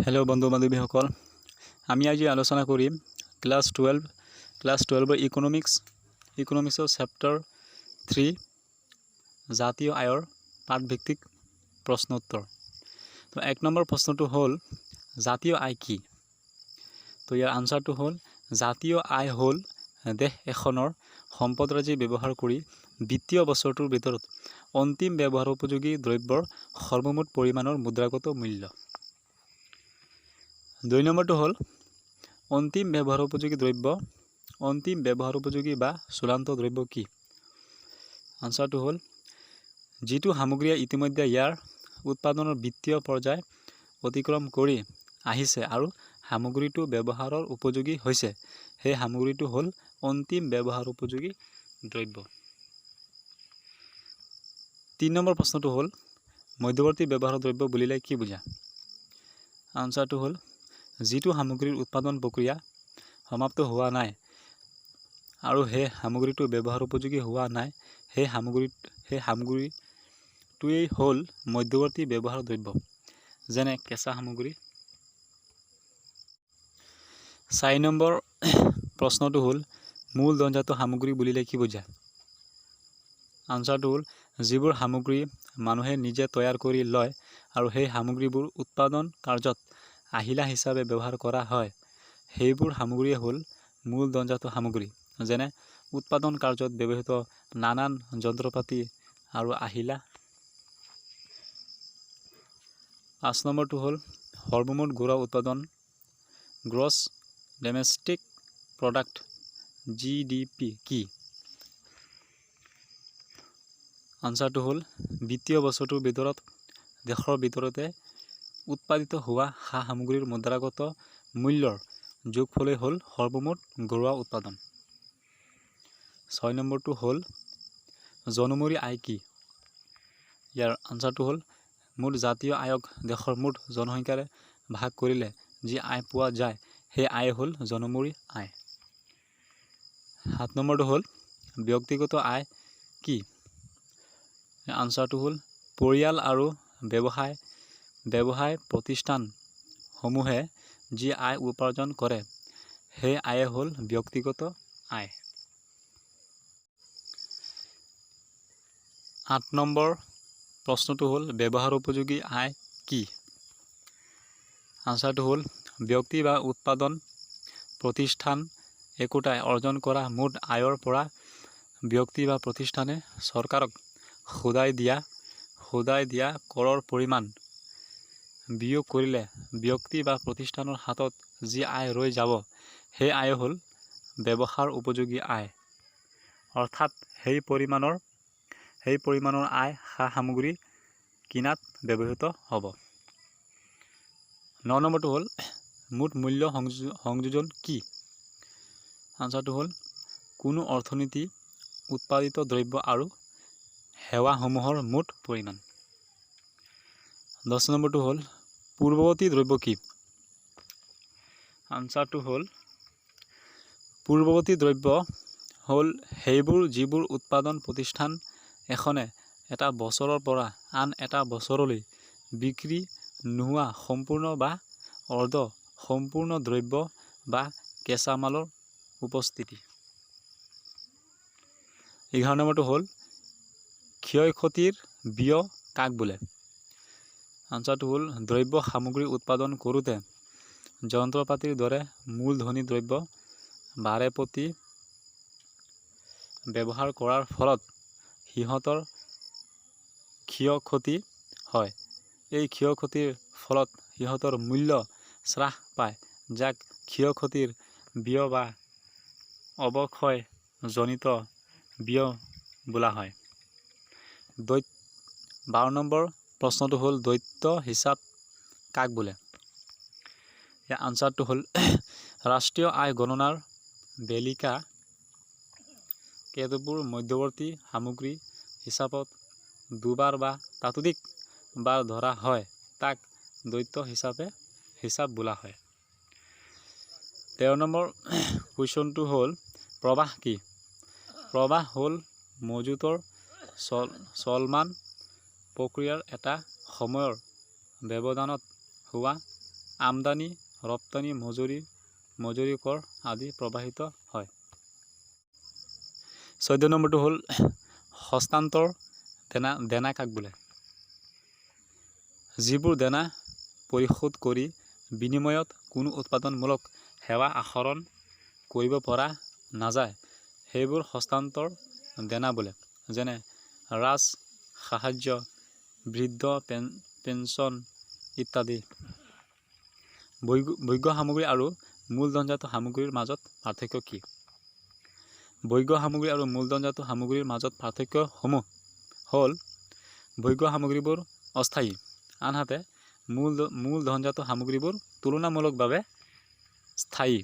Hello' বন্ধু বান্ধৱীসকল, আমি আজি আলোচনা কৰিম ক্লাছ 12ৰ ইকনমিক্সৰ চেপ্টাৰ 3, জাতীয় আয়ৰ পাঠভিত্তিক প্ৰশ্ন উত্তৰ। তো 1 নম্বৰ প্ৰশ্নটো হ'ল, জাতীয় আয় কি? তো ইয়াৰ আনচাৰটো হ'ল, জাতীয় আয় হ'ল দেশ এখনৰ সম্পদৰাজি ব্যৱহাৰ কৰি বিত্তীয় বছৰটোৰ ভিতৰত অন্তিম ব্যৱহাৰ উপযোগী দ্ৰব্যৰ সৰ্বমুঠ পৰিমাণৰ মুদ্ৰাগত মূল্য। 2 নম্বৰটো হ'ল, অন্তিম ব্যৱহাৰ উপযোগী দ্ৰব্য, অন্তিম ব্যৱহাৰ উপযোগী বা চূড়ান্ত দ্ৰব্য কি? আনচাৰটো হ'ল, যিটো সামগ্ৰীয়ে ইতিমধ্যে ইয়াৰ উৎপাদনৰ বিত্তীয় পৰ্যায় অতিক্ৰম কৰি আহিছে আৰু সামগ্ৰীটো ব্যৱহাৰৰ উপযোগী হৈছে, সেই সামগ্ৰীটো হ'ল অন্তিম ব্যৱহাৰ উপযোগী দ্ৰব্য। 3 নম্বৰ প্ৰশ্নটো হ'ল, মধ্যৱৰ্তী ব্যৱহাৰৰ দ্ৰব্য বুলিলে কি বুজা? আনচাৰটো হ'ল, যিটো সামগ্ৰীৰ উৎপাদন প্ৰক্ৰিয়া সমাপ্ত হোৱা নাই আৰু সেই সামগ্ৰীটো ব্যৱহাৰ উপযোগী হোৱা নাই, সেই সামগ্ৰীটোৱেই হ'ল মধ্যৱৰ্তী ব্যৱহাৰ দ্ৰব্য, যেনে কেঁচা সামগ্ৰী। 4 নম্বৰ প্ৰশ্নটো হ'ল, মূলধনজাত সামগ্ৰী বুলিলে কি বুজা? আনচাৰটো হ'ল, যিবোৰ সামগ্ৰী মানুহে নিজে তৈয়াৰ কৰি লয় আৰু সেই সামগ্ৰীবোৰ উৎপাদন কাৰ্যত আহিলা হিচাপে ব্যৱহাৰ কৰা হয়, সেইবোৰ সামগ্ৰীয়ে হ'ল মূলধনজাত সামগ্ৰী, যেনে উৎপাদন কাৰ্যত ব্যৱহৃত নানান যন্ত্ৰপাতি আৰু আহিলা। 5 নম্বৰটো হ'ল, সৰ্বমুঠ ঘৰুৱা উৎপাদন, গ্ৰছ ডমেষ্টিক প্ৰডাক্ট, জিডিপি কি? আনচাৰটো হ'ল, বিত্তীয় বছৰটোৰ ভিতৰত দেশৰ ভিতৰতে উৎপাদিত হোৱা সা সামগ্ৰীৰ মুদ্ৰাগত মূল্যৰ যোগফলেই হ'ল সৰ্বমুঠ ঘৰুৱা উৎপাদন। 6 নম্বৰটো হ'ল, জনমূৰি আয় কি? ইয়াৰ আনচাৰটো হ'ল, মুঠ জাতীয় আয়ক দেশৰ মুঠ জনসংখ্যাৰে ভাগ কৰিলে যি আয় পোৱা যায়, সেই আয় হ'ল জনমূৰি আয়। 7 নম্বৰটো হ'ল, ব্যক্তিগত আয় কি? আনচাৰটো হ'ল, পৰিয়াল আৰু ব্যৱসায় প্ৰতিষ্ঠানসমূহে যি আয় উপাৰ্জন কৰে, সেই আয়ে হ'ল ব্যক্তিগত আয়। 8 নম্বৰ প্ৰশ্নটো হ'ল, ব্যৱহাৰ উপযোগী আয় কি? আনচাৰটো হ'ল, ব্যক্তি বা উৎপাদন প্ৰতিষ্ঠান একোটাই অৰ্জন কৰা মুঠ আয়ৰ পৰা ব্যক্তি বা প্ৰতিষ্ঠানে চৰকাৰক শোধাই দিয়া কৰৰ পৰিমাণ বিয়োগ কৰিলে ব্যক্তি বা প্ৰতিষ্ঠানৰ হাতত যি আয় ৰৈ যাব, সেই আয় হ'ল ব্যৱহাৰ উপযোগী আয়। অৰ্থাৎ সেই পৰিমাণৰ আয় সা সামগ্ৰী কিনাত ব্যৱহৃত হ'ব। 9 নম্বৰটো হ'ল, মুঠ মূল্য সংযোজন কি? আনচাৰটো হ'ল, কোনো অৰ্থনীতি উৎপাদিত দ্ৰব্য আৰু সেৱাসমূহৰ মুঠ পৰিমাণ। 10 নম্বৰটো হ'ল, পূৰ্বৱৰ্তী দ্ৰব্য কি? আনচাৰটো হ'ল, পূৰ্বৱৰ্তী দ্ৰব্য হ'ল সেইবোৰ যিবোৰ উৎপাদন প্ৰতিষ্ঠান এখনে এটা বছৰৰ পৰা আন এটা বছৰলৈ বিক্ৰী নোহোৱা সম্পূৰ্ণ বা অৰ্ধ সম্পূৰ্ণ দ্ৰব্য বা কেঁচামালৰ উপস্থিতি। 11 নম্বৰটো হ'ল, ক্ষয় ক্ষতিৰ ব্যয় কাক বোলে? আনচাৰটো হ'ল, দ্ৰব্য সামগ্ৰী উৎপাদন কৰোঁতে যন্ত্ৰপাতিৰ দৰে মূলধনী দ্ৰব্য বাৰে প্ৰতি ব্যৱহাৰ কৰাৰ ফলত সিহঁতৰ ক্ষয় ক্ষতি হয়। এই ক্ষয় ক্ষতিৰ ফলত সিহঁতৰ মূল্য হ্ৰাস পায়, যাক ক্ষয় ক্ষতিৰ ব্যয় বা অৱক্ষয়জনিত ব্যয় বোলা হয়। 12 নম্বৰ প্ৰশ্নটো হ'ল, দ্বৈত হিচাপ কাক বোলে? ইয়াৰ আনচাৰটো হ'ল, ৰাষ্ট্ৰীয় আয় গণনাৰ বেলিকা কেতবোৰ মধ্যৱৰ্তী সামগ্ৰী হিচাপত দুবাৰ বা ততোধিক বাৰ ধৰা হয়, তাক দ্বৈত হিচাপ বোলা হয়। 13 নম্বৰ কুৱেশ্যনটো হ'ল, প্ৰবাহ কি? প্ৰবাহ হ'ল মজুতৰ চলমান প্ৰক্ৰিয়াৰ এটা সময়ৰ ব্যৱধানত হোৱা আমদানি, ৰপ্তানি, মজুৰি কৰ আদি প্ৰবাহিত হয়। 14 নম্বৰটো হ'ল, হস্তান্তৰ দেনা কাক বোলে? যিবোৰ দেনা পৰিশোধ কৰি বিনিময়ত কোনো উৎপাদনমূলক সেৱা আহৰণ কৰিব পৰা নাযায়, সেইবোৰ হস্তান্তৰ দেনা বোলে। যেনে ৰাজ সাহায্য, বৃদ্ধ পেঞ্চন ইত্যাদি। ভোগ্য সামগ্ৰী আৰু মূলধনজাত সামগ্ৰীৰ মাজত পাৰ্থক্য কি? ভোগ্য সামগ্ৰী আৰু মূলধনজাত সামগ্ৰীৰ মাজত পাৰ্থক্যসমূহ হ'ল, ভোগ্য সামগ্ৰীবোৰ অস্থায়ী, আনহাতে মূলধনজাত সামগ্ৰীবোৰ তুলনামূলকভাৱে স্থায়ী।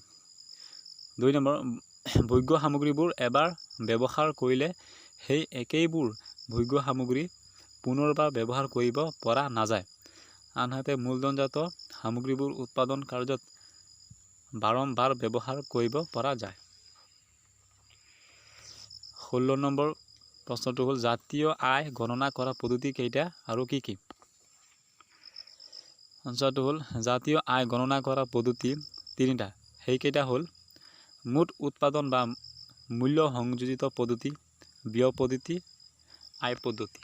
2 নম্বৰ, ভোগ্য সামগ্ৰীবোৰ এবাৰ ব্যৱহাৰ কৰিলে সেই একেইবোৰ ভোগ্য সামগ্ৰী পুনৰবাৰ ব্যৱহাৰ কৰিব পৰা নাযায়, আনহাতে মূলধনজাত সামগ্ৰীবোৰ উৎপাদন কাৰ্যত বাৰম্বাৰ ব্যৱহাৰ কৰিব পৰা যায়। 16 নম্বৰ প্ৰশ্নটো হ'ল, জাতীয় আয় গণনা কৰা পদ্ধতি কেইটা আৰু কি কি? আনচাৰটো হ'ল, জাতীয় আয় গণনা কৰা পদ্ধতি তিনিটা। সেইকেইটা হ'ল মুঠ উৎপাদন বা মূল্য সংযোজিত পদ্ধতি, ব্যয় পদ্ধতি, আয় পদ্ধতি।